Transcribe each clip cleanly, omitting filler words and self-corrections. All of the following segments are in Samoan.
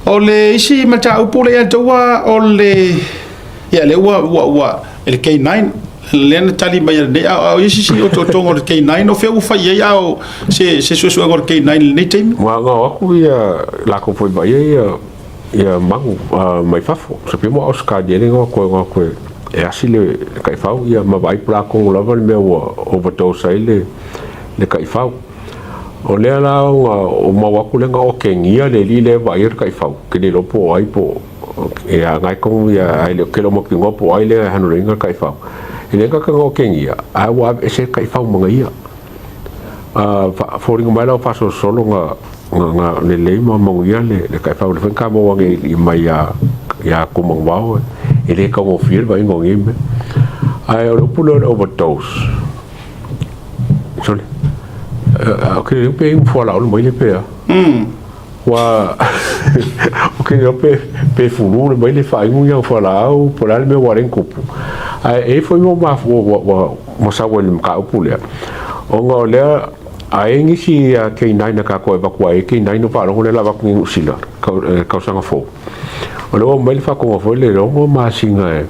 O le isi mataupu lea ia taua o le ia lea ua ua ua e le K9 lea na tali mai nei a o isi si otootoga o le K9 o fea ua fai ai a o se se suesuega o le K9 i lenei taimi. Ua o atu ia latou foi vaaia ia ia magu mai fafo. Se pei mo Ausetalia le igoa koe koe e asi le taifau ia ma vaai po o le a tonu lava le mea ua overdose ai le le taifau. O lea la ona o mau atu lea na otegia le alii lea e vaaia le taifau, ou te le iloa po o ai po o e agai tonu ia ae le o tele o mautinoa po o ai lea e handle ina le taifau. E le gata na otegia ae ua aveese le taifau ma na ia. Foliga mai la ua faasolosolo na na lelei ma manuia le le taifau lea foi na ta maua nei mai ia ia Tumanuvao e le taugofie le vaaiga o nei mea. Ae o le upu lea o le overdose, Sorry. Ok, pe inu fualaau mai le pe a. Ua ok, pe pe fulu le mai le faaigu ia fualaau po o le a le mea ua ala ai ona tupu. Ae e i ai foi mo mafua ua ua ua sau ai i le mataupu lea, ona o lea a i ai nisi K9 a tatou e avatu ai K9 o faalogo lea o le a avatu nei i Niu Sila i le tausaga fou. O lea ua aumai le faatonuga foi lele e 6 masina e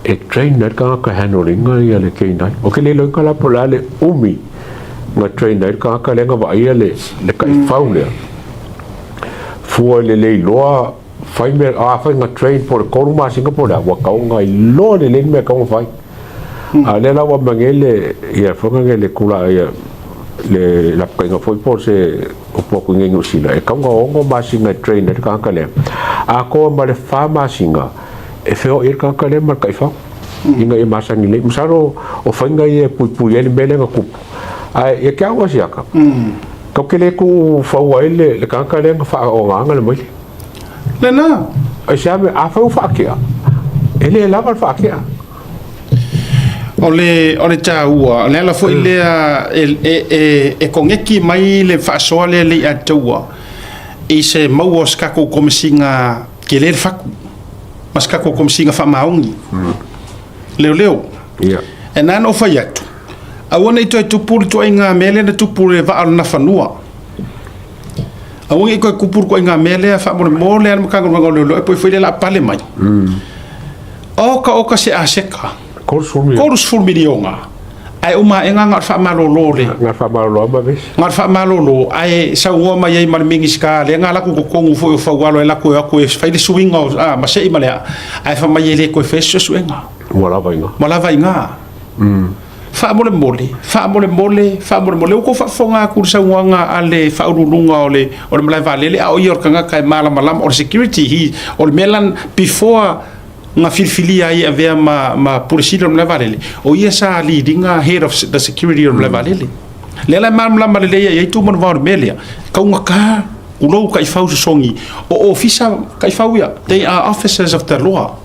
e train ai le tagata e handle ina ia le K9. Ou te le iloa la po o le a le umi na train ai le tagata lea na vaaia le, le taifau lea. Fua i le le iloa fai mea, a fai na train po o le 3 masina po o le a, ua tatau ona iloa lelei le mea e tatau ona fai. A lea la ua aumai nei le, ia foi nei le tulaga ia, le lapataiga foi po o se upu atu i nei Niu Sila, e tatau ona 6 masina e train ai le tagata lea. Atoa ma le 4 masina, e feoai ai le tagata lea ma le taifau ina ia masani lelei. Masalo o faiga ia e puipui ai le mea lea na tupu. Ae ia te au a siaka, tatou te le tuufaua ai le, le tagata lea na faaaogaina le maile. Lena. Ai se a mea, afai ua faatea, e le lava le faatea. O le taua, o le ala foi lea e, e, e, e koneki mai le faasoa lea le i ataua i se maua o se tatou komesiga tele le fatu ma se tatou komesiga faamaoni leoleo. E na ona ou fai atu, aua ne i toe tupu le tuaiga mea lea na tupu i le vaa o le Nafanua. Aua ne i toe tupu le tuaiga mea lea faamolemole lava le Matagaluega o Leoleo e pei foi lea o le a pale mai. Oka oka se aseta. 30 miliona. Ae uma ae na o le faamalolo le. Na faamalolo ma vesi. Na o le faamalolo ae saunoa mai ai ma le Minisita lea na alu atu i totonu foi o Faualo e alu atu e o atu e fai le suiga o a ma sei ma le a ae fai mai e le toe faia se suesuega. Ua lava i ina. Ua lava i ina. Faamolemole, faamolemole, faamolemole. Ua outou faafofoga atu i le saunoaga a le Faauluuluga o le o le malae vaalele a o ia o le tagata e malamalama o le security he o le mea la before na filifilia ai e avea ma, ma Pule Sili o le malae vaalele, o ia sa lead ina head of the security o le malae vaalele. Lea la e malamalama lelei ai ai tu manuvao o le mea lea, taugata ulou taifau sosogi o ofisa taifau ia, they are officers of the law.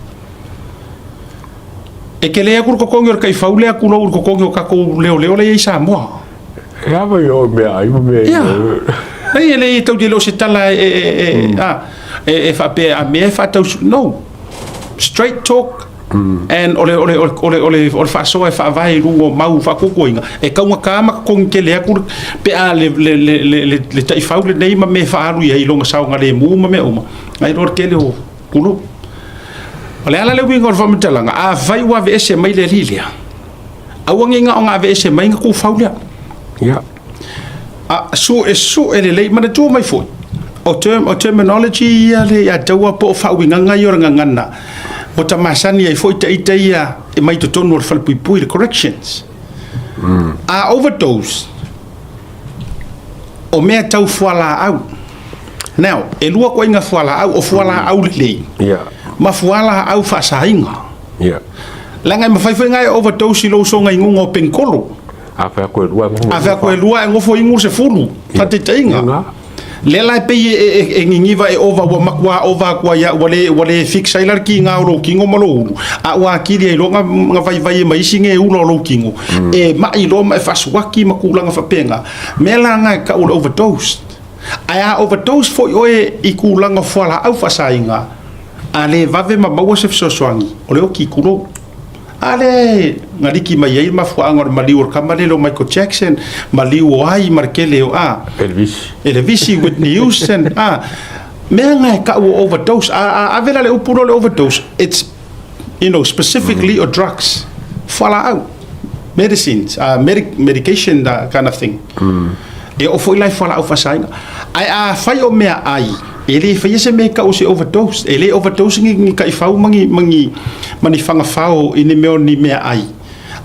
E tele atu le totogi o le taifau lea tulou i le totogi o tatou leoleo la e i ai i Samoa. E a mai o mea ai ma mea ia. Ei, e le tau le o se tala e, e, e, a, e, e faapea a mea e faatau no. Straight talk. And o le, o le, o le, o le, o le, o le faasoa e faavae i luga o mau faakukuina, e taugata ma totogi tele atu pe a le, le, le, le, le, le taifau lenei ma mea e faaalu i ai i lona saogalemu ma mea uma. Ai loa le tele o pulu. O le ala le uiga o le faamatalaga, afai ua aveese mai le alii lea, aua ne i na ona aveese mai na tuufau lea. Ia. A suesue lelei, manatua mai foi, o, term, o terminology ia le ia taua po o faauigaga ia o le gagana, ua ta masani ai foi ita ia e mai totonu o le falepuipui, le corrections. A overdose, o mea tau fualaau. Now, e lua koiga fualaau, o fualaau lelei ma fualaau faasaina. Leaga e mafai foi ona e overdose i lou soga inuga o penikolo. A fai atu e lua e nofo. A fai atu e lua e nofo inu le 10. Faataitaiga. Lea la e pei e niniva e ova ua matua ova atu ai ua le ua le fix ai la le kiga o lou tino ma lou ulu, a ua atili ai loa na vaivai ai ma isi ge ula o lou tino, e mai loa ma e faasuaki ma tulaga faapena. Mea la na e tau o le overdose. Ae a overdose foi oe i tulaga o fualaau faasaina, a le vave ma maua se fesoasoani, o le oki tulou. A lea na liki mai ai le mafuaaga o le maliu o le tama lele o Michael Jackson, maliu o ai ma le tele o a. Elevisi. Elevisi, Whitney Houston, a. Mea nga e ta'u o overdose, a ave la le upu lea o le overdose, it's specifically o drugs, fualaau, medicines, medication, that kind of thing. E oo foi la i fualaau faasaina. Ae afai o meaai, e lē faia se mea e ta'u o se overdose, e lē overdose ni taʻifau ma ni fagafao i ni mea o ni meaai.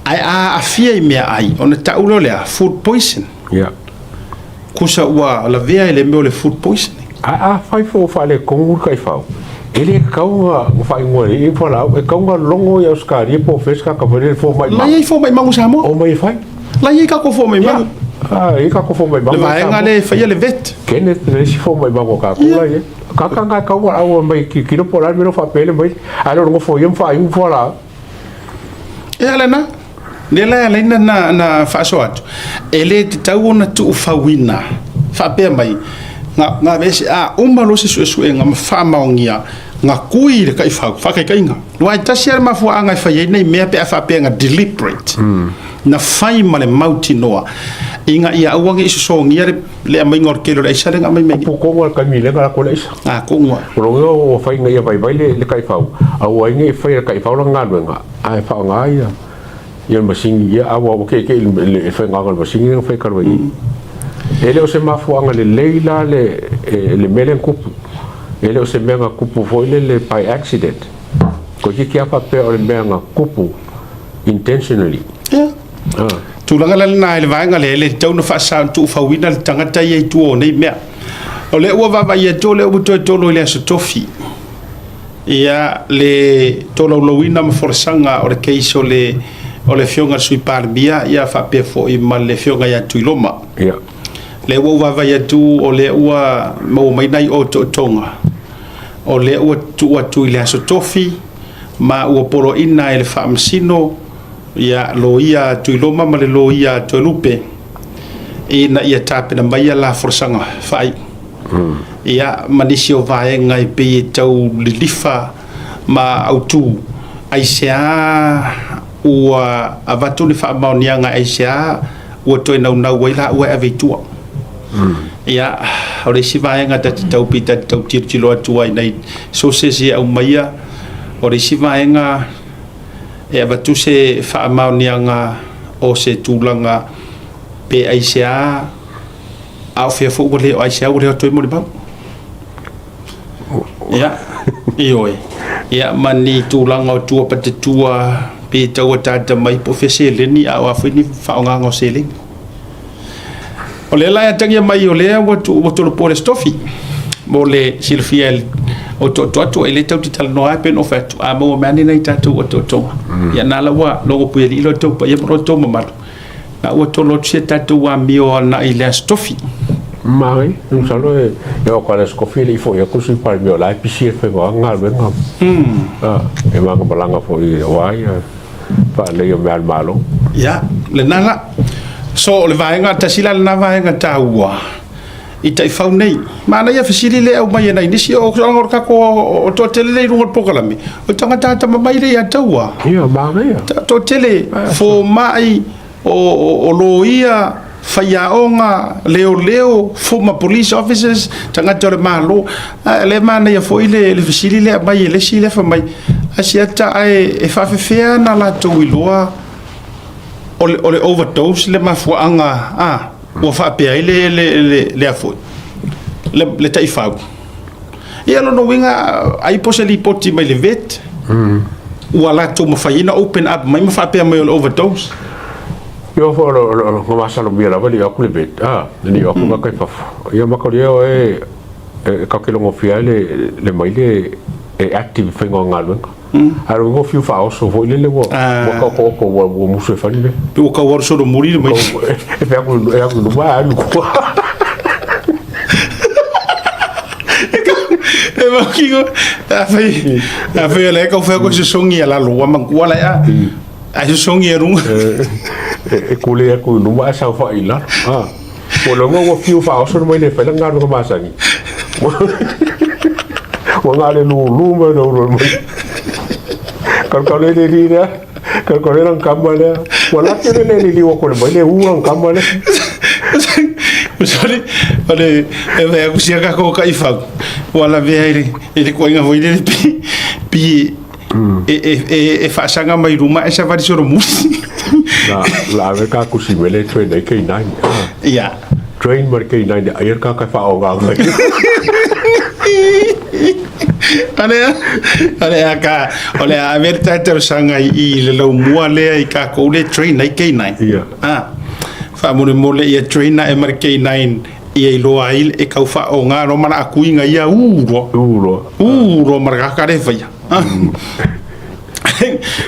Ae a aafia i meaai, ona ta'u lea o le a? Food poison. Kusa ua lavea i le mea o le food poisoning. Ae afai foi ua faaletonu le taifau, e le tatau ona faaigoa i fualaau, e tatau ona logo i Ausetalia po o fea se tagata foi lele fomai mago. La e i ai fomai mago i Samoa. Omai e fai. La e i ai tatou fomai mago. Ia, e i ai tatou fomai mago. Le vaega lea e faia le vet. Kenneth le isi fomai mago a tatou la e i ai. Tagata na e tatau ona omai e tilotilo po o le a le mea lea ua faapele mai, ae le o le nofo ia ma faaiu fualaau. Ia lena, lea la e ala ai na faasoa atu, e le tatau ona tuufauina faapea mai, na aveese, a uma loa se suesuega ma faamaonia, na tui i le taifau, faataitaiga. Aua e tasi lava le mafuaaga e fai ai nei mea pe a faapea na deliberate, na fai ma le mautinoa, ina ia aua ne i sosogia le aumaiga o le tele o le aisa lea na aumai mai nei. Kupu tonu lava le taimi lea na alu atu ai le aisa. A, tonu lava. O lona uiga ua fai ina ia vaivai le taifau, a ua ai nei faia e le taifau lana galuega, ae faaaoga ia le masini, ia, a ua ke'eke'e i le faigaga o le masini lea na fai talu ai nei. E le o se mafuaaga lelei la le mea lea na tupu. E le o se mea na tupu foi lele by accident. Toeitiiti lava faapea o le mea na tupu intentionally. Ia. Tulaga la lena i le vaega lea, e le tatau ona faasa tuufauina le tagata ia i tua o nei mea. O lea ua vaavaai atu o lea ua toe tolo i le Aso Tofi ia le tolaulauina ma folasaga o le case o le o le Afioga i le Sui Palemia ia faapea foi ma le Afioga ia Tuiloma. Ia. Lea ua ou vaavaai atu o lea ua maua mai nai otootoga o lea ua tuu atu i le Aso Tofi ma ua poloaiina e le Faamasino ia loia Tuiloma ma le loia Toelupe ina ia tapena mai a la folasaga faaiu. Ia, ma nisi o vaega e pei e tau lilifa ma autu, aisea ua avatu ni faamaoniaga, aisea ua toe naunau ai laua e ave i tua. Ia, o le isi vaega ta te tau pei ta te tau tilotilo atu ai nai sources ia e aumaia, o le isi vaega e avatu se faamaoniaga o se tulaga pe aisea a o fea foi ua le aisea ua le o atu ai molimau. Ia, ioe. Ia, ma ni tulaga o tua patetua pe tau ataata mai po o fea seleni a o a foi ni faaaogaga o seleni. O lea la e atagia mai o lea ua tolopo le Aso Tofi mo le silafia e o otooto atu, e le tatou te talanoa lava pei ona ou fai atu, a maua mai ane nai tatou otootoga, ia na la ua logo puialii lo outou paia ma lo outou mamalu, na ua tolo atu si a tatou amio agai i le Aso Tofi. Mai, masalo e oo atu lava i le Aso Tofi e le i foi atu le Sui Palemia o la e pisi e faiga o ana galuega. E malaga foi aua ia faalelei o mea a le Malo. Ia, lena la. So, o le vaega, tasi la lena vaega taua i taifau nei. Manaia fesili lea e aumai e nai nisi, o le tatou o toatele lea i luga o le polokalame, o tagata atamamai lea ia taua. Ia, manaia. Toatele, fomai, o loia, faiaoga, leoleo, former police officers, tagata o le Malo. A lea e manaia foi le fesili lea e aumai e le isi lea fai mai, Asiata ae e faafefea ona latou iloa o le overdose le mafuaaga a ua faapea ai le a foi le taifau. Ia lona uiga ai po o se lipoti mai le vet ua latou mafai ai ona open up mai ma faapea mai o le overdose. Ia foi o masalomia lava le i o atu le vet, le i o atu tagata i fafo. Ia makalia o e e tatou te logofia ai le maile e active i faiga o galuega. Ae o le uiga o fiu faaoso foi lele ua taotooto ua musu e fai le mea. Pe ua tau alu solomuli le maile. E pe alu e alu i luma ae alu i tua. E mautinoa, afai o lea e tau fai atu e sosogi ia lalo, ua manatua la ea, ae sosogi ia luga. E kule atu i luma ae saofai i lalo. Ua logo ua fiu faaoso le maile e fai lana galuega masani. Ua na o le lulu mai le ulu mai. Kalukalo le li lea. Kalukalo lana kama lea. Ua laki le le li ua kole mai le u lana kama lea. Sorry, o le e vai aku sia ka ko ka ifau. Ua lavea i le, i le koiga foi lele pi, pi e faasaga mai luma e savali solomuli. La, la ave ka kusi mele train ai K9. Ia. Train ma le K9 ai le kaka whaonga ngai. O le a ka, o le a ave le tatou saga i le laumua lea i kākou le train ai K9. Ia. Ah, faamolemole ia train ae ma le K9 ia iloa ai e kau faaoga loa ma la akuiga ia ū loa. Ū loa. Ū loa ma le kaka le faia.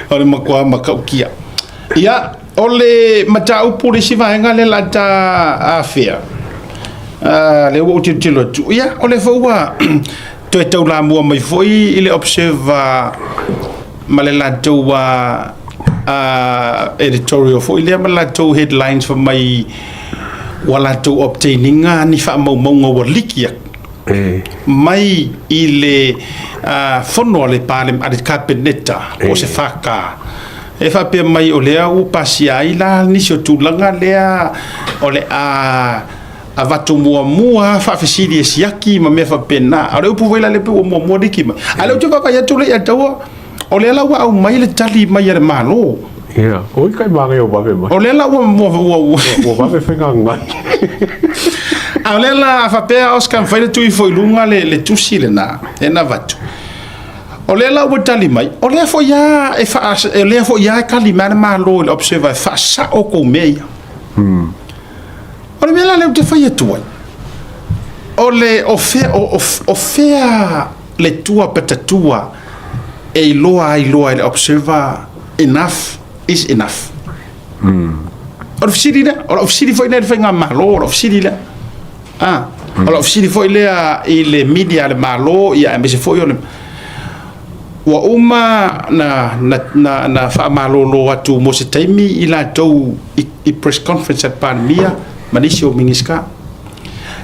O le matua matautia. Ia, o le mataupu le isi vaega lea la ta afea. Lea ua ou tilotilo atu. Ia, o lea foi ua toe taulamua mai foi i le Observer ma le latou editorial foi lea ma le latou headlines fai mai ua latou obtain ina ni faamaumauga ua liki atu mai i le fono a le a le Kapeneta po o se FK e faapea mai o lea ua pasia ai la nisi o tulaga lea o le a avatu muamua faafesili e siaki ma mea faapena. A o le upu foi la lea pei ua muamua liki mai. A o lea ou te vaavaai atu lea ia taua, o lea la ua aumai le tali mai a le Malo. Ia, oi kai māngai o vave mai. O lea la ua Ua vave faiga ngai. A o lea la a faapea Oscar mafai le tui foi luga le tusi lena e na avatu. O lea la ua tali mai, o lea foi a e faa, o lea foi a e tali mai le Malo i le Observer e faasao kou mea ia. O le mea la lea ou te fai atu ai, o le o fea, o fea le tua patatua e iloa ai loa e le Observer enough is enough. O le fesili lea, o lau fesili foi lea i le faigamalo, o lau fesili lea. Ah, o lau fesili foi lea i le media a le Malo, ia aemaise foi o le ua uma na faamalolo atu mo se taimi i latou i press conference a le Palemia ma nisi o Minisita.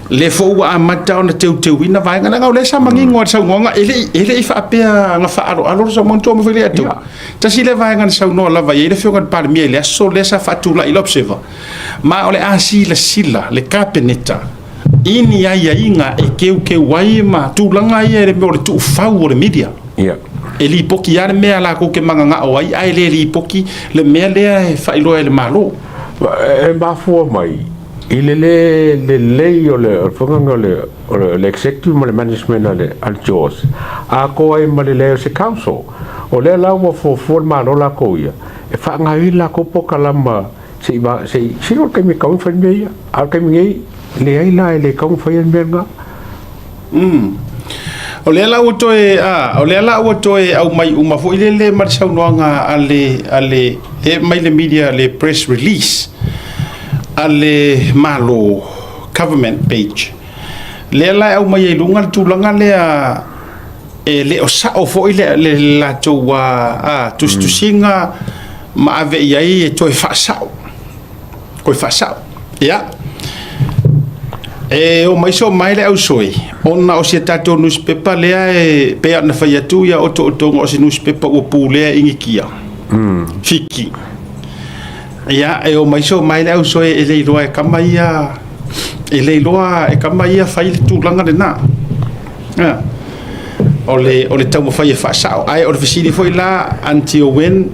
Lea foi ua amata ona teuteuina vaega, leaga o lea sa manino lava i le saunoaga, e le i faapea na faaaloalo le saunoaga, tua mai foi lea atu. Tasi lea vaega na saunoa lava i ai le Afioga i le Palemia i le aso lea sa faatulai i le Observer, ma o le a silasila le Kapeneta i ni aiaiga e teuteu ai ma tulaga ia i le mea o le tuufau o le media. E lipoti lava le mea latou te mananao ai, ae le lipoti le mea lea e faailoa e le Malo. E mafua mai i le lē lelei o le faiga o le executive ma le management a le JOS, atoa ai ma le leai o se council. O lea la ua fuafua le Malo latou ia e faagaoioi le latou polokalama se i se i sili o le taimi e tatau ona fai le mea ia, a o le taimi nei leai la e le tatau ona faia le mea lena. O lea la ua toe o lea la ua toe aumai uma foi lele ma le saunoaga a le a le e mai le media le press release a le Malo government page. Lea la e aumai ai luga le tulaga lea e le o sao foi le latou tusitusiga ma ave i ai e toe faasao. Toe faasao. Ia. E o mai so mai le ausoi, ona o si a tatou newspaper lea e pei ona fai atu ia otootoga o se newspaper ua pulea i Inikia. Fiti. Ia, e o mai so mai le ausoi e le iloa e kama ia, e le iloa e kama ia fai le tulaga lena. Ia. O le taumafai e faasao. Ae o le fesili foi la until when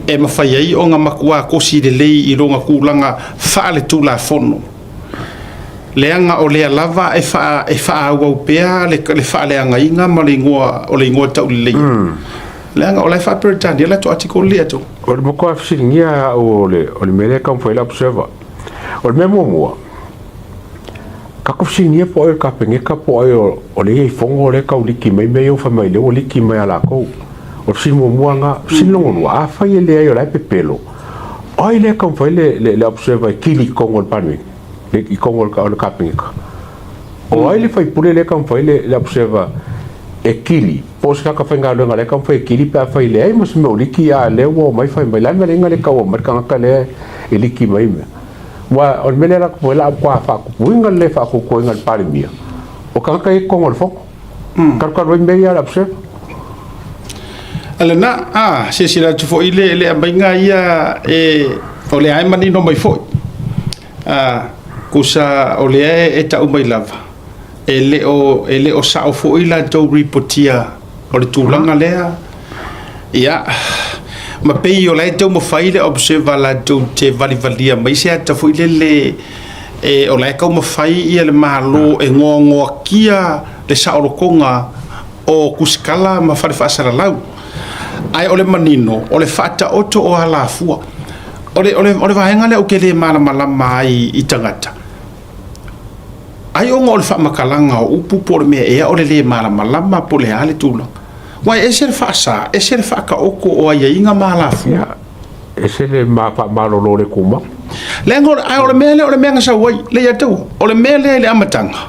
e mafai ai ona matua kosi lelei i lona tulaga faaletulafono, leaga o lea lava e faaauau pea le faaleagaina ma le igoa o le igoa taulelei, leaga o la e faa-Peretania le latou article lea atu. O le matua fesiligia au o le mea lea e taumafai ai le Observer. O le mea muamua, tatou fesiligia po o ai o le Kapeneta po o ai o lea e i ai fono lea e tau liki mai mea ia ua fai mai lea ua liki mai ia latou. O le fesili muamua lena. Fesili lona lua, afai e leai o la e pepelo, o ai lea e taumafai le Observer e kili i totonu o le Palemene, i totonu o le Kapeneta? O ai le faipule lea e taumafai le Observer e kili, po o se tagata faigaluega lea e taumafai e kili pe afai e leai ma se mea o liki, a o lea ua omai fai mai, o le a le mea lea e le tau aumai le tagata lea e liki mai mea? Aua o le mea lea latou o le a matua faatupuina le le faatuatuaina e le Palemia, o tagata ia i totonu o le Fono. Talutalu ai mea ia a le Observer. Lena, a, silasila atu foi i le aumaiga ia e, o lea e manino mai foi. A, tusa o lea e tau mai lava. E le o sa'o foi latou ripotia o le tulaga lea. Ia, ma pei o la e taumafai le Observer latou te valivalia mai se ata foi lele e o la e taumafai ia le Malo e goagoakia le saolotoga o kusikala ma fale faasalalau. Ae o le manino, o le faataoto o alafua. O le vaega lea ou te le malamalama ai i tagata. Ai ona o le faamatalaga o upu po o le mea ea o le lē malamalama po o le a le tulaga. Ua e ese le faasā, ese le faataoto o aiaiga ma alafua. Ia, ese le ma faamalolo le tumau. Leaga ae o le mea lea o le mea na sau ai, le ia taua. O le mea lea i le amataga.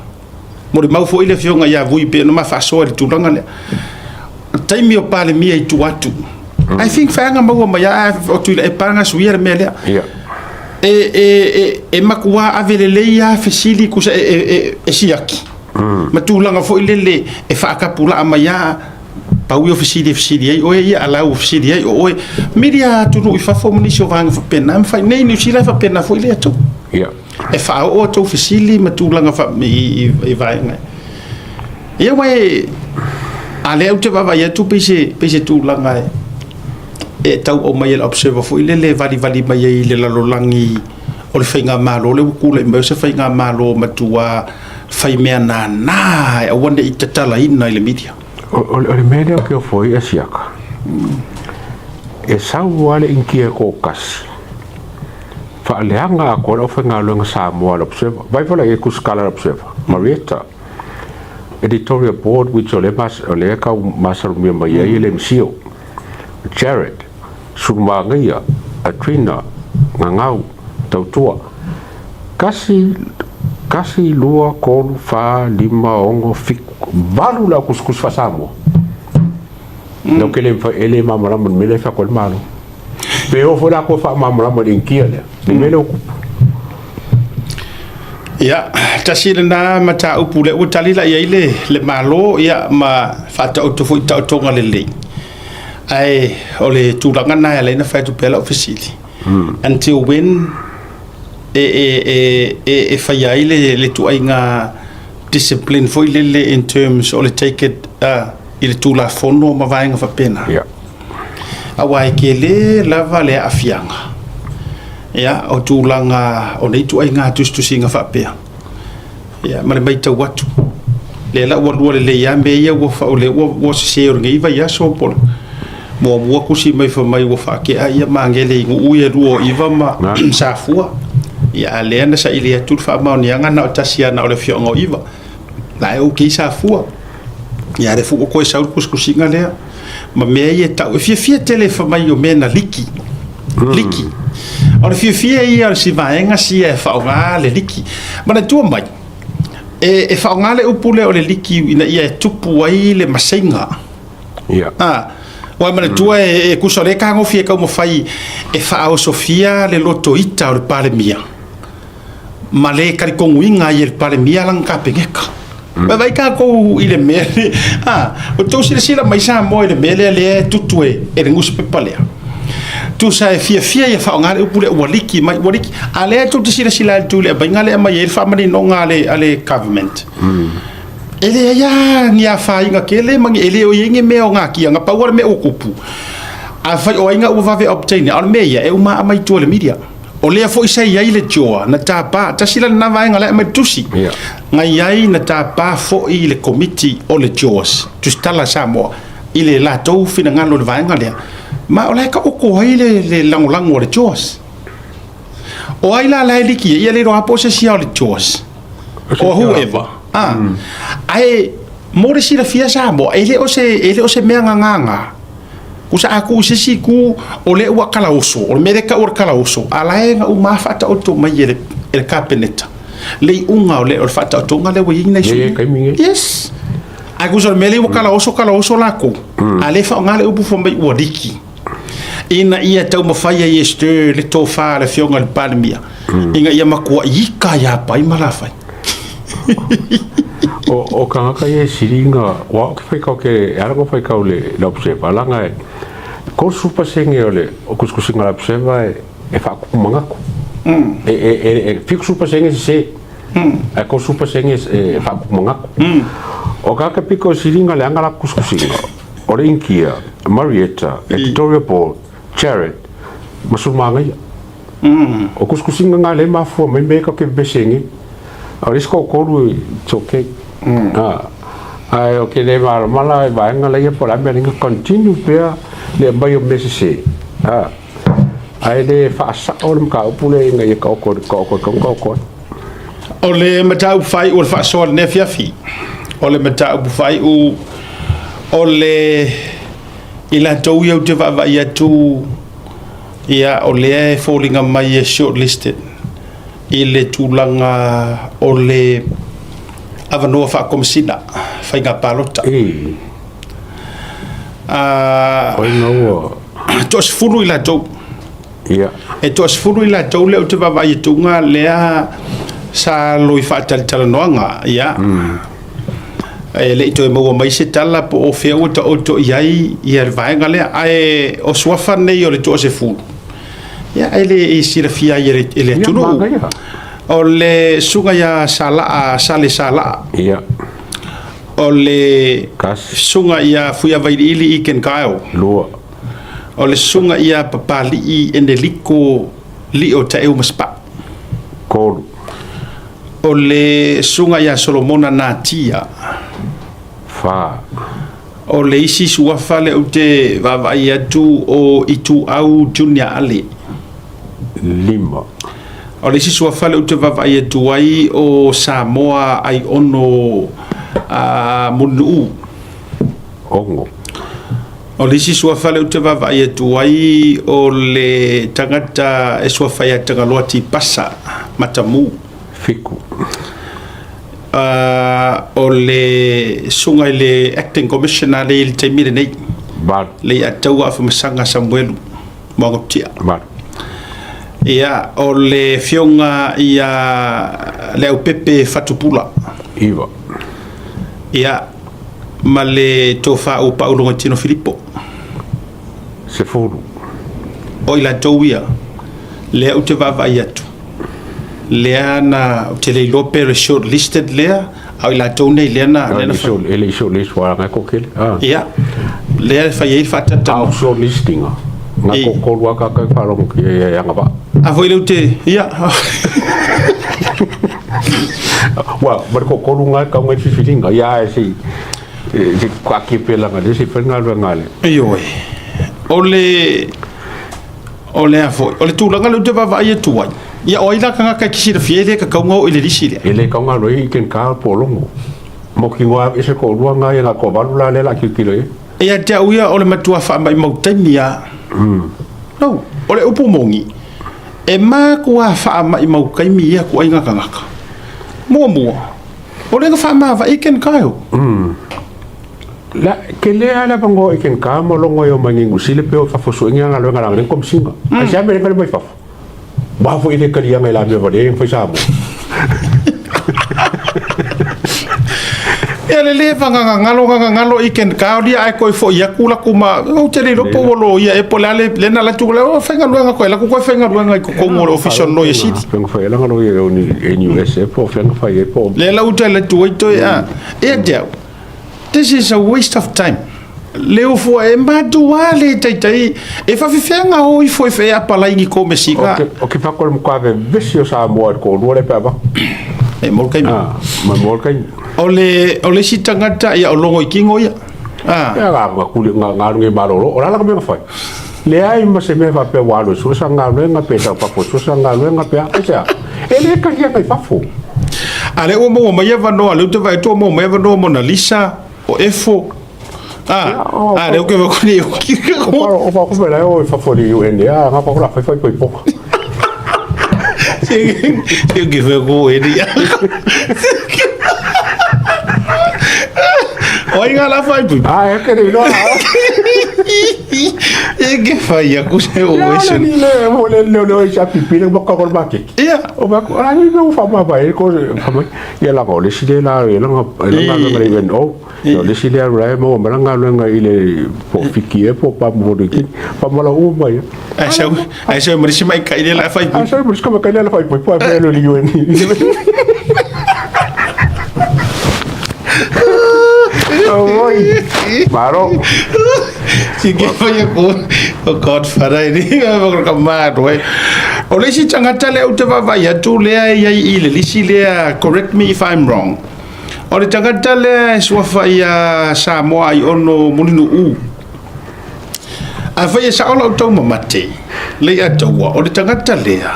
Molimau foi le afioga ia Vui pe na ma faasoa i le tulaga lea. Taimi o Palemia i tua atu. I think faanga maua mai a o tui e panga suia le mea lea. E matua ave lelei a fesili kusa e siaki. Ma tulaga foi lele e faatapulaa mai a pau ia o fesili e fesili ai oe ia alau o fesili ai o oe. Milia atunuu i fafo ma nisi o vaega faapena, ma fai nei Niu Sila e faapena foi le atu. E faaoo tou fesili ma tulaga i vaega. Ia ua e a lea ou te vaavaai atu pei se tulaga e tau aumai e le Observer foi lele e valivali mai ai i le lalolagi o le faigamalo lea ua tulai mai o se faigamalo matua faimea nānā e aua ne i tatalaina i le media. O le mea lea o ke ofo i asiaka. E sau a le inkia ko kasi. Faaleaga a ko le aufaigaluega Samoa le Observer. Vai fola e kusikala le Observer. Marietta. Editorial board which o le mas o le kau masalomia mai ai le MCO. Jared, Sulumagaia, Atrina, Ngangau, Tautua. Kasi, kasi, lua, kolu, fa, lima, ongo, fiku, valu la kuskus fa Samoa. No ke le ele mamalama me le fa ko le malo. Pe o fo la ko fa mamalama le inkia le. Le mele o kupu. Ia, tasi lena mataupu lea ua tali la i ai le Malo ia ma faataoto foi taotoga lelei. Ae o le tulaga na e ala ai ona fai atu pea lau fesili. Until when e faia ai le tuaiga discipline foi lele in terms o le take it i le tulafono ma vaega faapena. Aua e tele lava le aafiaga. Ia, o tulaga o nei tuaiga tusitusiga faapea. Ia, ma le matau atu. Lea la ua lua lelei lava mea ia ua o lea ua sese o lenei vaiaso po o le muamua tusi mai fai mai ua faatea ia magele i nuu ia lua o Iva ma Safua. Ia, a lea na saili atu le faamaoniaga na o tasi lava na o le afioaga o Iva. La e okay Safua. Ia, le fu ua toe sau le tusitusiga lea. Ma mea ia e tau, e fiafia tele fai mai o mea na liki. Liki. O le fiafia ia o le si vaega sia e faaaoga le liki. Manatua mai, e faaaoga le upu lea o le liki ina ia e tupu ai le maseiga. Ah, ua manatua e kusa o le tagofi e taumafai e faaosofia le lotoita o le Palemia ma le talitonuina ai e le Palemia lana Kapeneta. Vai tatou i le mea le, o tou silasila mai Samoa i le mea lea lea e tutu e le nusipepa lea. Tusa e fiafia ia faaaoga le upu lea ua liki mai, ua liki. A lea tou te silasila atu i le aumaiga lea e aumai ai le faamaninoga a le government. E leai lava ni afaina tele ma ni, e le o i ai ni mea o natia, na pau lava le mea ua tupu. Afai o ai na ua vave obtain, a o le mea ia, e uma aumai i tua i le media. O lea foi sa i ai le JOA na tapa, tasi la lena vaega lea aumai le tusi. Na i ai na tapa foi le komiti o le JOAS, tusitala a Samoa, i le latou finagalo i le vaega lea. Ma o la e taoto ai le lagolago a le JOAS. O ai la la e liki ai, ia le iloa po o se isi o le JOAS. Or whoever. Ah. Ae mo le silafia Samoa, e le o se mea gagaga. Kusa a ku se isi ku o le ua kalaoso, o le mea le tau o le kalaoso, a la e na uma faataoto mai e le Kapeneta. Le iuga o le faataotoga lea ua i ai nai sui. Ia, taimi nei. Yes. Ae kusa o le mea lea ua kalaoso kalaoso lakou. A le faaaoga le upu fai mai ua liki. Ina ia taumafai ai e stir le tofa a le afioga i le Palemia. Ina ia matua ika ia pai ma la fai. O kangaka ia e sili nga wa o ke whaikau ke e ala ko whaikau le Observer langa e ko 30% o le o kusikusinga le Observer e whaakupu mangaku. E 70% se se. Ae 30% e faakumagaku. O ka ka piko silinga le anga la kuskusinga. O le Inkia, Marietta, Editorial Board, Jared, ma Sulumagaia. O kuskusinga nga le mafua mai me ka ke pesenge. O le isi toatolu, it's okay. Ah. Ae o ke le malamala e vaega laia po o le a mea lenga continue pea le aumai o mea sese. Ah. Ae le faasao le mataupu lea ina ia taoto taoto e tatau ona taoto ai. O le mataupu faaiu o le faasoa i lenei afiafi, o le mataupu faaiu o le i latou ia ou te vaavaai atu ia o lea e foliga mai e shortlisted i le tulaga o le avanoa faakomisina faiga palota. Oi na ua toa-10 i latou. Ia. E toa-10 i latou lea ou te vaavaai atuga lea sa loi faatalatalanoaga. Ia. E le i toe maua mai se tala po o fea ua taoto i ai ia le vaega lea. Ae o suafa nei o le toa-10, ia e le i silafia ai e le atunuu. O le susuga ia Salaa, Sale Salaa. Ia. O le susuga ia Fuiavailiili Egan Kyle. 2. O le susuga ia Papali'i Eneliko Lio Taeu Masepau. 3. O le susuga ia Solomona Natia. 4. O le isi suafa lea ou te vaavaai atu o Ituau Junior Ale. 5. O le isi suafa lea ou te vaavaai atu ai o Samoa Aiono Mulinuu. 6. O le isi suafa lea ou te vaavaai atu ai o le tagata e suafa ia Tagaloa Tipasa Matamu. 7. O le susuga i le Acting Commissioner lea i le taimi lenei. 8. Le Ia Taua Afamasaga Samuelu Moagotia. 8. Ia, o le afioga ia Leaupepe Fatupula. 9. Ia, ma le tofa ua Paulogatino Filipo. 10. O i latou ia, lea ou te vaavaai atu, lea na, ou te le iloa pe o le shortlisted lea, a o i latou nei lea na... Lea na e le i shortlist ua ngai kokele. Ia, lea e fai ai le faatatalanoa. A o shortlisting nga toatolu a ka ka faalogo ki e agavaa. A foi lea ou te, ia. Ua, ma le toatolu nga e tau ngai filifiliga. Ia ae se i ka kepelaga le se fai galuega a le. Ioe. O le o le a foi, o le tulaga lea ou te vaavaai atu ai, ia o ai la tagata e te silafia e le tatau ona oo i le lisi lea? E le tatau ona alu ai i Ken po o Logo. Mautinoa ese toalua na ia na toavalu la lea o le a tilotilo i ai. Ia te au ia o le matua faamaumau taimi lava. No, o le upu moni, e matua faamaumau taimi ia ituaiga tagata. Muamua, o lea na faamavae Ken Kyle. La, ke le ala avanoa i Ken Kyle ma Logo e o mai nei Niu Sila pe o i fafo suenga galuega la ngai komisiga. Ai se a mea le mai fafo. Wa foi le kalianga i la mea vale e fai Samoa. Ia le leva gagagalo gagagalo i Ken Kyle ia ae toe foi atu laku ma ou te le iloa po ua loia ea po o le a le le na alu atu le o faigaluega koe laku koe faigaluega i totonu o le Ofisa o le Loia Sili. Fenga fai ala loia o ni NUS e po fenga fai e po. Le la uta le tu ai toe a ia te au. This is a waste of time. Le ufua e matua le taitai e whawhiwhenga o ifo e whea palai ni ko mesika. O ke whakore mo kave vesi o Samoa i ko lua le pe ava. E mol kai. Ah, ma mol kai. O le isi tagata ia o logo i kingo ia. Ah. Ia nga nga kuli nga nga lunge malolo. O la la ka mea whai. Le ai ma se mea whapea wa alu susa ngā luenga pe tau fafo susa ngā luenga pe a aisea. E le kahi ana i fafo. A le ua maua mai avanoa, lea ou te vaai atu ua maua mai avanoa Mona Lisa, o Efo. A, a lea ou ke vaai atu nei o ki. O pa ko mela o i fafo le UN a nga pa ko la fai fai poi poka. Se ke fai ko e ni. O ai ngā la fai pui. A e ke le iloa. E ke fai aku se o Ia ese. le le mo le le le sa pipi le mo ka ko ma ke. Ia. O ba ko ala ni mo fa ma ba e ko fa mai. Ia la ko le si le la le la la la le UN o. Le si le la mo ma la nga i le po fiki e po pa mo le ki. Pa mo la u mai. Ai sau ai sau mo si mai kai le la fai pui. Ai sau mo si ka kai le la fai pui po le le UN. Oi, malo. Sige fai aku o Godfather e ni ma ka ma roe. O le isi tagata lea ou te vaavaai atu lea e i ai i le lisi lea, correct me if I'm wrong. O le tagata lea e suafa ia Samoa ai ono Mulinuu. Afai e sao lau taumamate, Leiataua, o le tagata lea,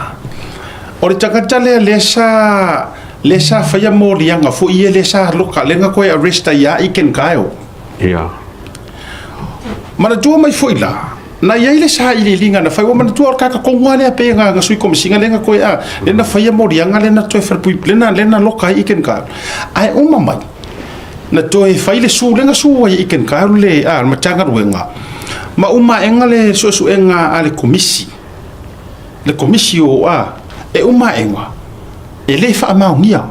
o le tagata lea lea sa lea sa faia moliaga foi ia lea sa loka lea na koe arrest ai ia Iken Kyle. Ia. Manatua mai foi la, na i ai le sailiiliga na fai, ua manatua o le kaka tonu lava lea pei na sui komisiga lea na koe a, lea na faia moliaga lea na toe falepui, lea na loka ai Iken Kyle. Ae uma mai, na toe fai le su lea na su ai Iken Kyle le a le Matagaluega, ma uma aega le suesuega a le komisi, le komisi o a, e uma aega, e le faamaonia.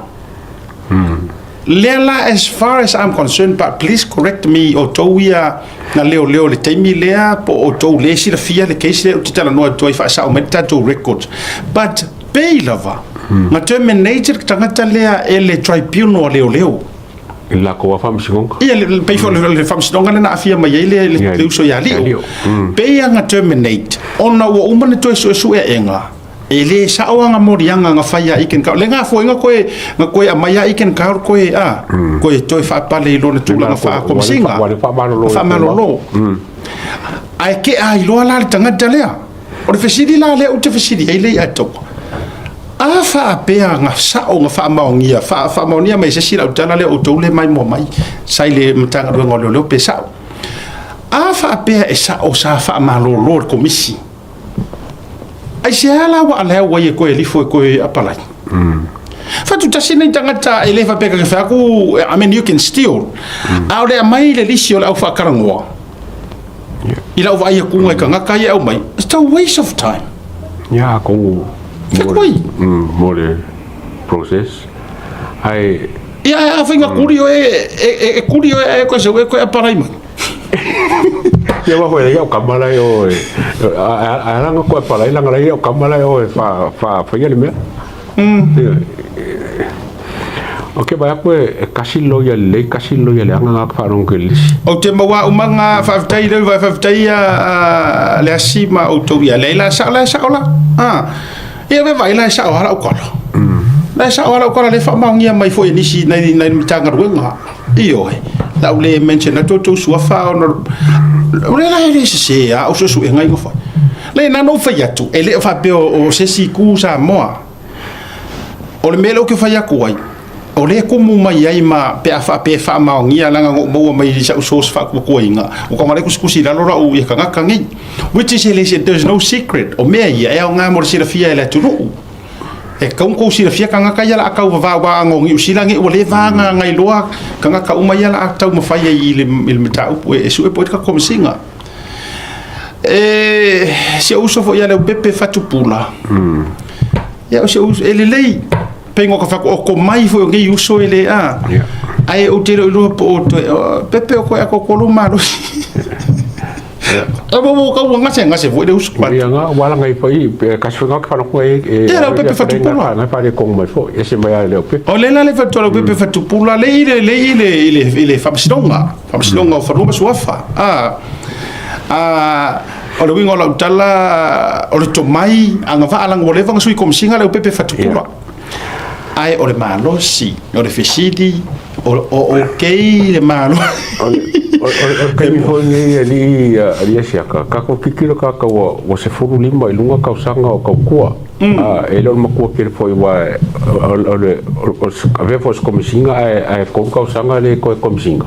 Lea la, as far as I'm concerned, but please correct me, o tou ia na leoleo i le taimi lea, po o outou le silafia le case lea ou te talanoa atu ai, faasao mai le tatou records. But pei lava, na terminated le tagata lea e le tribunal a leoleo. I le latou lava faamasinoga. Ia, pei foi o le faamasinoga lea na aafia mai ai le uso ia Lio. Pei lava na terminate, ona ua uma ona toe suesue aega, e le sao lava moliaga na fai ia Iken Kaur. Le gafoiga koe, na koe aumai ia Iken Kaur koe, a, koe toe faapale i lona tulaga faakomisiga. Ua le faamalolo. Faamalolo. Ae kea ai loa la le tagata lea. O le fesili la lea ou te fesili ai Leiataua. A faapea na sao na faamaonia, faamaonia mai se isi lau tala lea outou le maimoa mai, sa i le Matagaluega o Leoleo pe sao. A faapea e sao sa faamalolo le komisi, aisea la ua alea ai e koe lifo e koe apalai? Fatutasi nei tagata e le faapea ka fai atu, I mean, you can steal. A o le aumai le lisi o le au faakalagoa, i lau vaai atu i tagata ia e aumai, it's a waste of time. Ia, kongu Fai. Mo le process. Ai Ia, a fai nga kuri o e kuri o e koe seu e koe apalai mai. Ia wa foi ia o kamala e o a langa koe palai langa lai o kamala e o e fa fa fa ia le mea. O ke vai koe e kasi lo ia le kasi lo ia le anga ngā wharongo ke lisi. O te maua umanga faafetai le vai faafetai a le asi ma outou ia le la sa la sa la. Ah. Ia ve vai la sa o hala ukala. La sa o hala ukala le faamaonia mai foi e nisi nai nai Matagaluega. Ioe. La u le mention atu outou suafa ona o le la e le sese a o suesuega i fai. Le na no fai atu e le o faapea o se isi ku Samoa. O le mea lea ou te fai atu ai, o lea kumu mai ai ma pe a faapea e faamaonia laga na ou maua mai i sa'u source faakuakuaina o taga le kusikusi i lalo la'u ia tagata nei, which is e le there's no secret. O mea ia e aoga mo le silafia e le atunuu, e tatau ona tou silafia tagata ia la a tau vavao aga o Niu Sila nei ua leva aga iloa tagata uma ia la a taumafai ai i le mataupu e sue po o ai le tatou komesiga e si ou uso foi ia Leaupepe Fatupula. Ia o si ou uso e lelei pei ka fai atu o komai foi o nei uso e le a. Ae ou te le o iloa po o toe Pepe o koe akokolo malosi. E mo mo ka ua gase gase foi le uso. Ia nga wala ngai foi kasi foi nga ka ko e Ia Leaupepe Fatupula. Nga fa le kong mai foi e se mai a Leaupepe. O le la le fatu Leaupepe Fatupula le i le le i le i le i le faamasinoga o Fanua ma Suafa. A a o le uiga o lau tala o le tomai agavaa laga ua leva ona sui komisiga Leaupepe Fatupula. Ae o le malosi, o le fesili, o okay le malosi. O kaimi foi nei ali ali asiaka ka ko kikilo ka ka ua 15 i lunga kausaga o kaukua. E le o le makua kele foi ua o le avea foi se komisiga ae 3 kausaga le koe komisiga.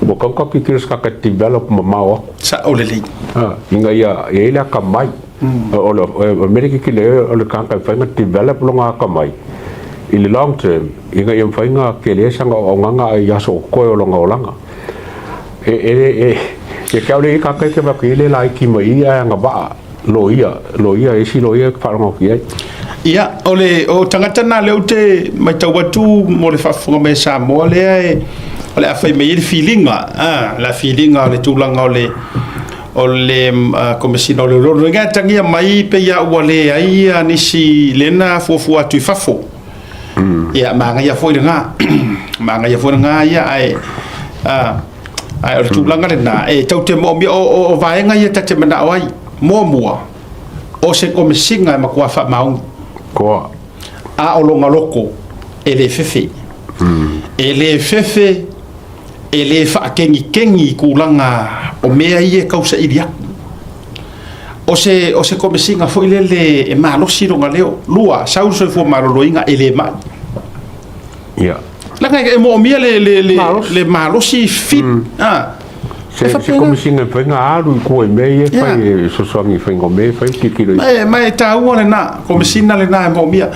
Ua kau ka kikilo se ka develop mamao aku. Sa'o lelei. Ina ia ia i le akamai. O le o mea kikilo o le kaka e whainga develop longa akamai. I le long term, ina ia whainga kele sanga o nganga ai aso o koe o longa o langa. E e e e kia ole i kaka ke waka i le lai ki mai ia anga waa lo ia, lo ia isi lo ia wharonga ki ai. Ia, o le o tagata na lea ou te matau atu mo le faafofoga mai a Samoa lea e o le a fai mai ai le filiga, a la filiga o le tulaga o le komesina o leoleo le atagia mai pe ia ua leai ia nisi lena fuafua atu i fafo. Ia magaia foi lena, magaia foi lena ia ae a Ae o le tulaga lena e tatou te moomia o vaega ia ta te manao ai. Muamua, o se komesiga e matua faamaoni. Koa. A o lona loto e le fefe. E le fefe, e le faakegikegi i tulaga o mea ia e tausaili atu. O se komesiga foi lele e malosi lona leo. Lua, sau le soifua maloloina e le mai. Leaga e moomia le Malosi. le malosi fit. Ah. Se komisiga e faiga alu i kua i mea ia fai e sosoagi i faiga o mea e fai tilotilo i. Ma e taua lena, komesina lena e moomia.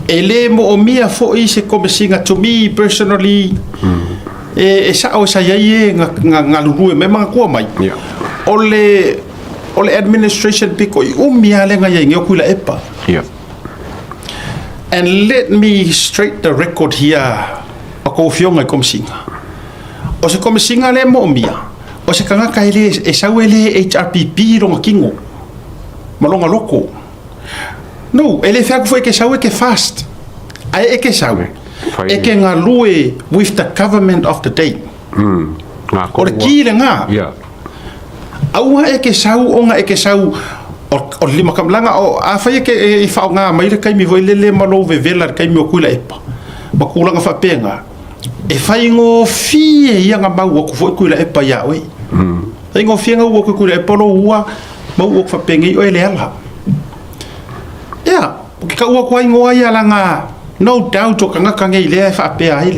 E le moomia foi se komesiga to me personally, e sao e sa iai e nga galulue mai ma gatua mai. O le administration piko i umi lava le nga iai o Tuilaepa. And let me straight the record here o kou afioga i komesiga. O se komesiga le moomia, o se tagata e le e sau e le HRPP lona tino ma lona loko. No, e le fai atu foi e ke sau e ke fast. Ae e ke sau e ke galue with the government of the day. Ngā O le ki le ngā. Aua e ke sau ona e ke sau o le lima kamalaga o a fai e ke e whaonga mai le kaimi foi lele ma lou vevela le kaimi o Tuilaepa. Ma kūlanga whaapenga. E whai ngōfie ia ngā mau aku foi Tuilaepa ia oe. Whai ngōfie ngā ua Tuilaepa lo ua mau aku whaapenga i oe le ala. Ia, o ke kaua kua ingoa ia langa no doubt o kangaka ngei lea e whaapea ai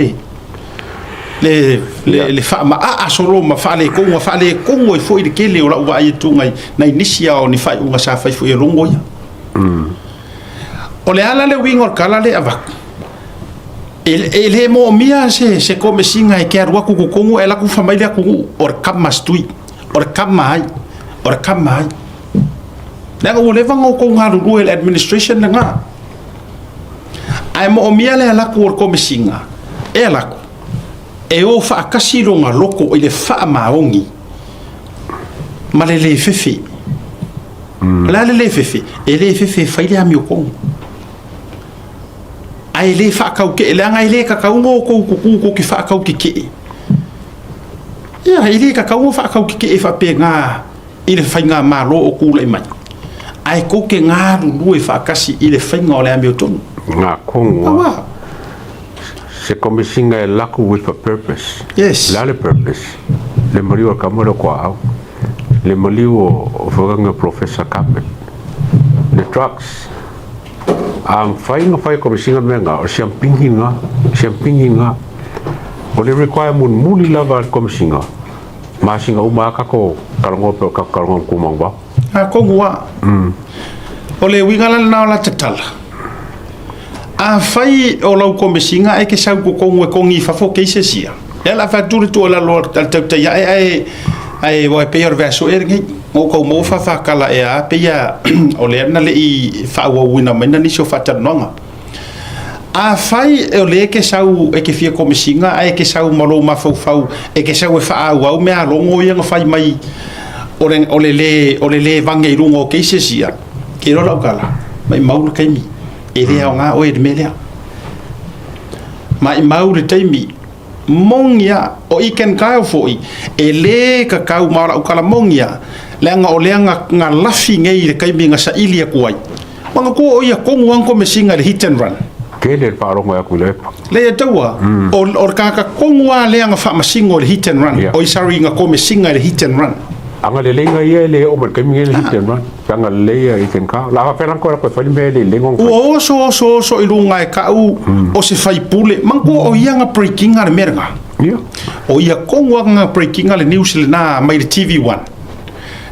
le whaamaa solo ma whaale konga whaale kongo i foi le kele o lau vai e tunga i nai nisi ao ni whai unga sa whai foi e longo ia. O le ala le wingo kala le avaku. E le mo mia se komesinga e ke aru aku kukongo e laku whamaile aku o le kama stui, o le kama ai, o le kama ai. Leaga ua leva ona outou galulue i le administration lena. Ae moomia le alaku o le komesiga, e alaku, e o faatasi lona loko i le faamaoni ma le lē fefe. O le a le lē fefe? E lē fefe e fai le amiotonu. Ae lē faataukee, leaga e lē tatau outou kukū kou te faataukekee. Ia, e lē tatau ona faataukekee faapena i le faiga malo o tulai mai. Ae kou te galulue faatasi i le faiga o le amiotonu. Ngā kongo. Aua. Se komisiga e laku with a purpose. Yes. La le purpose. Le maliu o kama le kwa au. Le maliu o whakanga Professor Carpet. Le drugs. A whai nga whai komisiga mea ngā, o siam pingi ngā, siam pingi ngā. O le require mun muli lava le komisiga. Masinga uma kako karango pe kako karango kumang ba. A kongu a. O le uiga la lena o la tatala. A fai o lau komesiga e ke sau kokongu e kongi fafo ke ise sia. E la fa tuli tu la lo al tau te ia e e ai wa pe or verso e ngi o ko mo fa fa kala e a pe ia o le na le i fa wa wina mai na ni so fa tanoanga. A fai o le ke sau e ke fia komesiga a e ke sau malo mafaufau e ke sau e fa au au mea longo ia nga fai mai o le vange i lunga o ke ise sia. Ke ro lau kala mai mau le kaimi e le au ngā oe le melea. Mai mau le taimi mongia o iken kau foi e le ka kau ma lau kala mongia leaga o lea nga lafi ngei le kaimi nga saili aku ai. Manga ko o ia kongu ang komesinga le hit and run. Ke le whaarongo aku le epa. Le ia taua, o kaka kongu a lea nga whaamasingo le hit and run. Yeah. O i sorry nga komesinga le hit and run. Anga le lenga ia le o mal kami le hit and run. Anga le ia i ten ka. La fa ko ko fa me le lengo. Ua oso oso oso i lunga e kau o se faipule. Mango o ia nga breaking a le merenga. O ia kongu nga breaking a le news le na mai le TV1.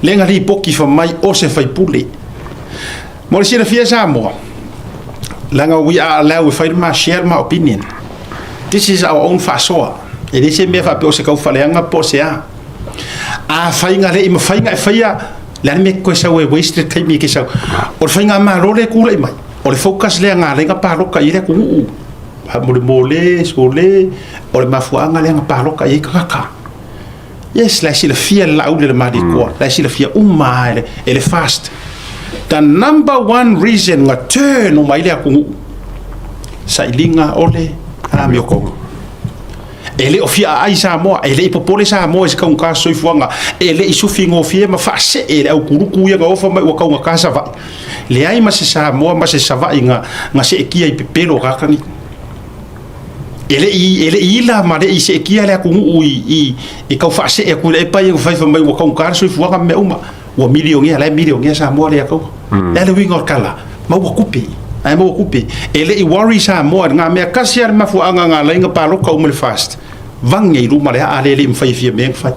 Le nga li poki fa mai o se faipule. Mo le silafia Samoa. Langa we are allowed we find my share my opinion. This is our own faasoa. E le se mea faapea o se kaufaleaga po o se a. A faiga le i ma faiga e faia, le a le mea koe sau e waste le taimi e ke sau. O le faiga malo le kula i mai. O le focus lea ngā lenga pāloka i le atunuu. Ha mo le mole, sole, o le mafuaga lea nga pāloka i kakaka. Yes, la silafia le lauli le malikoa. La silafia uma e le fast. The number one reason nga turn o mai le atunuu. Sailiga o le amiotoga. E le o fia aai Samoa, e le i popole Samoa i se taugata soifuaga, e le i sufi gofie ma faasee e le aukuluku ia na ofa mai ua taugata Savaii. Leai ma se Samoa ma se Savaii na seetia i pepelo o tagata nei. E le i ila ma le i seetia le atunuu i tau faasee atu i le epa ia na faifa mai ua taugata le soifuaga ma mea uma. Ua milionea, la e milionea Samoa le ataua. Le a le uiga o le tala, maua tupe, ae maua tupe. E le i worry Samoa i ngā mea kasi a le mafuaaga na ala ai ona palota uma i le FAST. Vage i luma le aa le le i mafai e fia mea na fai.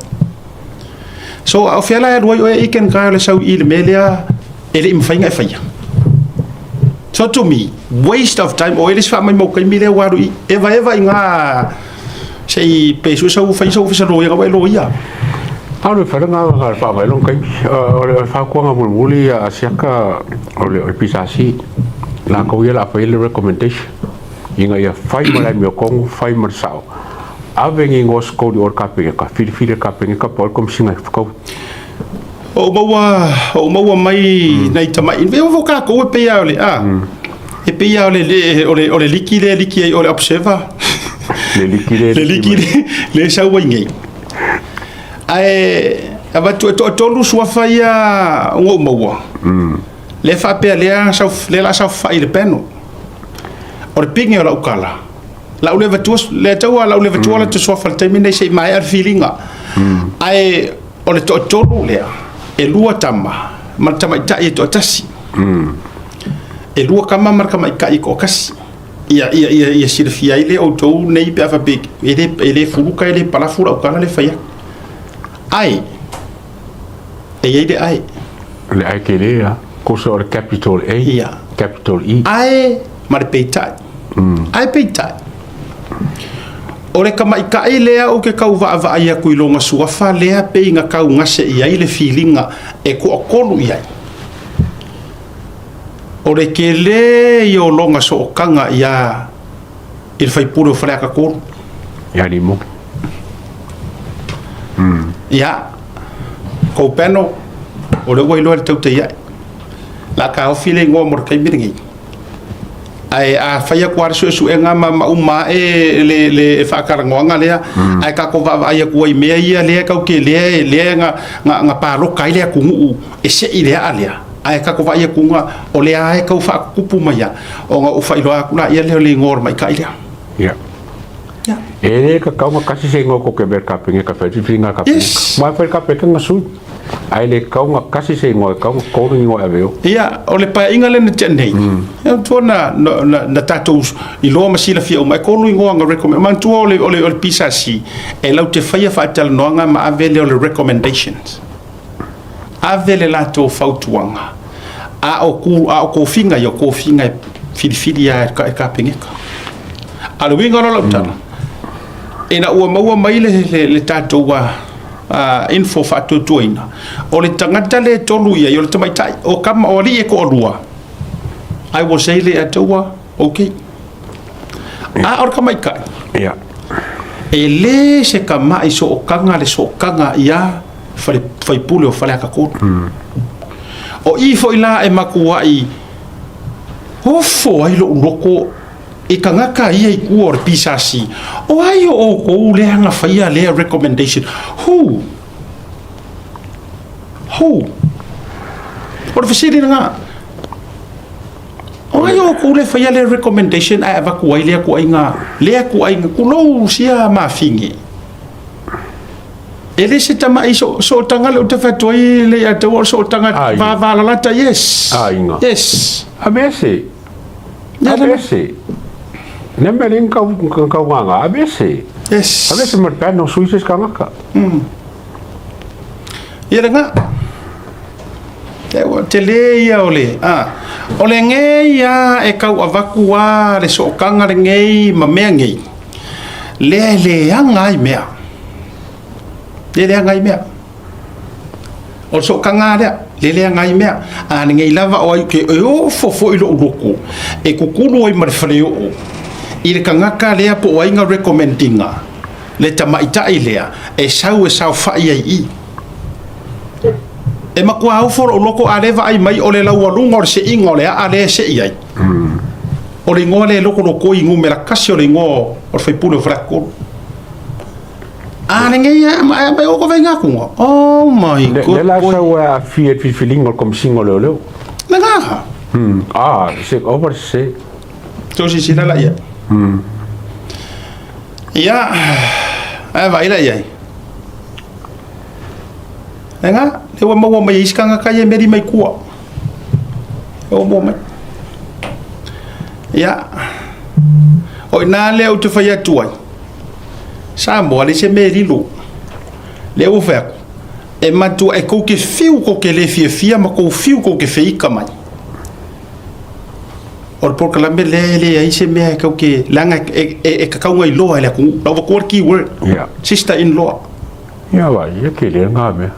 So, a o fea la e alu ai oe i ken kai o le sau i le mea lea e le i mafai ona e faia. So to me, waste of time, o e le se faamaumau taimi lea ua alu i eva eva i ngā se i pe sue sau fai sau ofisa loia ua e loia. A o le fale nga nga fa mai long kai o le fa ko nga mulimuli a siaka o le PSC la ko ia la fa le recommendation inga ia fai ma la mi ko fai ma sao ave ngi ngos ko di or ka pe ka filifili ka pe ka pol kom singa ko. O maua mai nei tamai. E o ka ko e pe ia o le a. E pe ia o le o le liki le liki ai o le observer. Le liki le Le liki le sau ai nei. Ae avatu e toatolu suafa ia ngou maua. Le faapea lea sau le la sau fai le peno. O le pinge o lau kala. Lau le vatua le taua lau le vatua la te suafa le taimi nei se i maea le filiga. Ae o le toatolu lea e lua tama ma le tamaitai e toatasi. E lua kama ma le tamaitai e toatasi. Ia silafia ai le outou nei pe a faapea e le fuluka e le palafu lau tala le fai atu. Ai e iai le ai. Le ai ke le a ko so le capital A. Capital E. Ae ma le peitai. Ae peitai. O le tamaitai lea o ke kau vaavaai atu i lona suafa lea pe ina kau gase i ai le filiga e toatolu i ai. O le tele ia o lona sootaga ia i le faipule o Faleata 3. Ia ni mo. Ia, kou peno, o le ua iloa le taute ai. La ka ofi le ingoa mo le taimi lenei. Ae a fai atu lava le suesuega ma uma ae le faatalanoaga lea, ae tatou vaavaai atu ai i mea ia lea tatou te lea na paloka ai le atunuu e sei le aa lea. Ae tatou vaai atu o lea e tau faatupu mai ia, ona ou faailoa atu la ia lea o le igoa o le maitai lea. Ia. E le ka kau kasi se ngo ko ke ber ka pinge ka fe fi nga ka pinge. Ma fe ka pe ka ngasu. Ai le kau nga kasi se ngo kau ko ni ngo aveo. Ia, o le paeaiga lea na tea nei. Ia tua na tatou iloa ma silafia uma, e tolu igoa na recommend. Manatua o le PSC, e lau te faia faatalanoaga ma ave lea o le recommendations. Ave le latou fautuaga. A o ku a o kofiga ia o kofiga e filifili ia e Kapeneta. A le uiga o lau tala, ina ua maua mai le tatou info faatuatuaina, o le tagata le tolu ia, o le tamaitai, o kama o alii e toalua, I will say le ataua, okay. A o le tamaitai, e lē se tama'i sootaga le sootaga ia fale faipule o Faleata 3. O i foi la e matua'i ofo ai lo'u loko i tagata ia i tua o le PSC. O ai o outou lea na faia lea recommendation? Who? Who? O le fesili lena. O ai o outou le faia lea recommendation ae avatu ai lea tuaiga lea tuaiga tulou sia mafine. E le se tama'i sootaga le ou te fai atu ai le ia taua o le sootaga Ai. vavalalata, yes. Aiga. Yes. Avese. Avese. Ne me ring kau kau nganga avese. Avese ma pano suises kangaka. Ia lena. E ua tele ia o le a. O le ngei ia e kau avaku a le sootaga lenei ma mea nei. Lea e leaga ai mea. Le leaga ai mea. O le sootaga lea, le leaga ai mea. A lenei lava o ai ke e ofo foi lo'u loko e kukulu ai ma le faleoo i le tagata lea po o ai na recommendinga le tamaitai lea e sau e saofai ai i. E matua ofo lo'u loko a le vaai mai o le laualuga o le seiga o le aa lea e sei ai. O le igoa lea e lokoloko i numera kasi o le igoa o le faipule o Faleata 3. A lenei e ma e o ko venga kunga. Oh my Le god. le la sa ua aafia i le filifiliga o le Komisiga o Leoleo. Le gaga. A, se ova le sese. Tou silasila la i ai. Ia, ae vaai la i ai. E ngā, le ua maua mai e isi kangaka ia e meri mai kua. E ua maua mai. Ia, o ina lea ou te fai atu ai, Samoa le se mea e lilo. Lea ua fai atu, e matua e kou te fiu kou te le fiafia ma kou fiu kou te feika mai. O le polokalame lea e leai se mea e kou te, leaga e, e, e kakau ngai loa e le atunuu. Lau vatua le keyword, sister in law. Ia vai, ia kele ngā mea.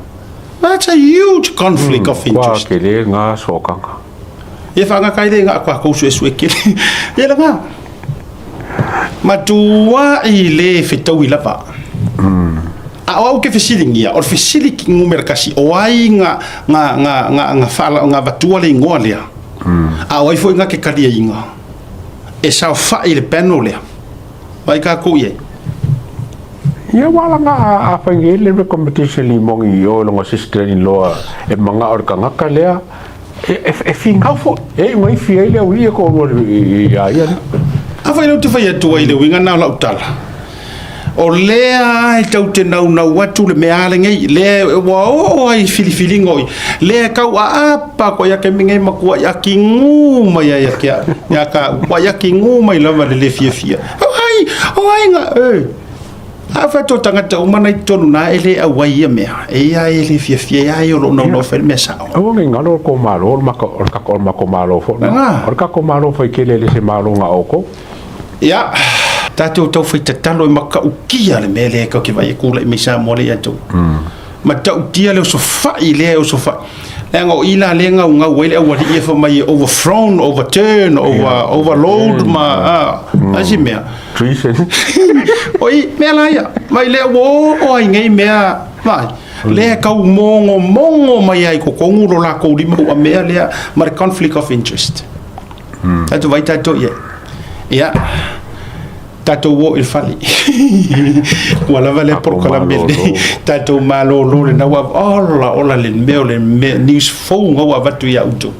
That's a huge conflict of Kua interest. kele ngā sookanga. Ia whaangaka ai le ngā kua kou sue kele. Ia la ngā. Matua i le fetaui lava. A o au ke fesilingia, o le fesili ki numera kasi, o ai nga, nga, nga, nga, nga, whaala, nga vatua le ingoa lea. A o ai foi nga ke kalia inga. E saofai i le panel lea. Vai ka kou i ai. Ia wala nga a whaingi le recommendation li mongi i o longa sister in law e manga o le kangaka lea e whingau fo e ngai fia i le ui e ko rua i a ia. A whai lau te whai atu ai le uiga nā lau tala. O lea e tau te naunau atu le mea ale nei, lea ua oo ai filifiliga o i, lea kau aapa koa ia ke mingei makua ia ki ngū mai ai a ke au, ia ka au, kua ia ki ngū mai lava le le fiafia. O ai, o ai nga, e. A whai tō tangata uma nei tonu nā e le au ai ia mea, e ia e le fiafia e ai o lo naunau whai le mea sao. Aua ngai ngalo o ko malo, o maka, o kako o mako malo fo. O kako malo fai kele le se malo nga oko. Ia, tātou tau whai tatalo e makautia le mea lea kau ke vai e kula i mai Samoa le ia tou. Matautia le osofai lea e osofai. Leaga o i la lea ngau ngau ai le aualii e fai mai e overthrown, overturn, over, overload ma a, a si mea. Treason. O i mea la ia, mai lea ua oo ai nei mea, vai. Lea kau mongo mongo mai ai ko kongu lo la kou lima ua mea lea ma le conflict of interest. Tātou vai tātou ia. Ia, tātou o i le fale. Ua lava lea polokalame lenei. Tātou malōlō lena ua ola ola le mea o le mea news fou nga ua avatu ia outou.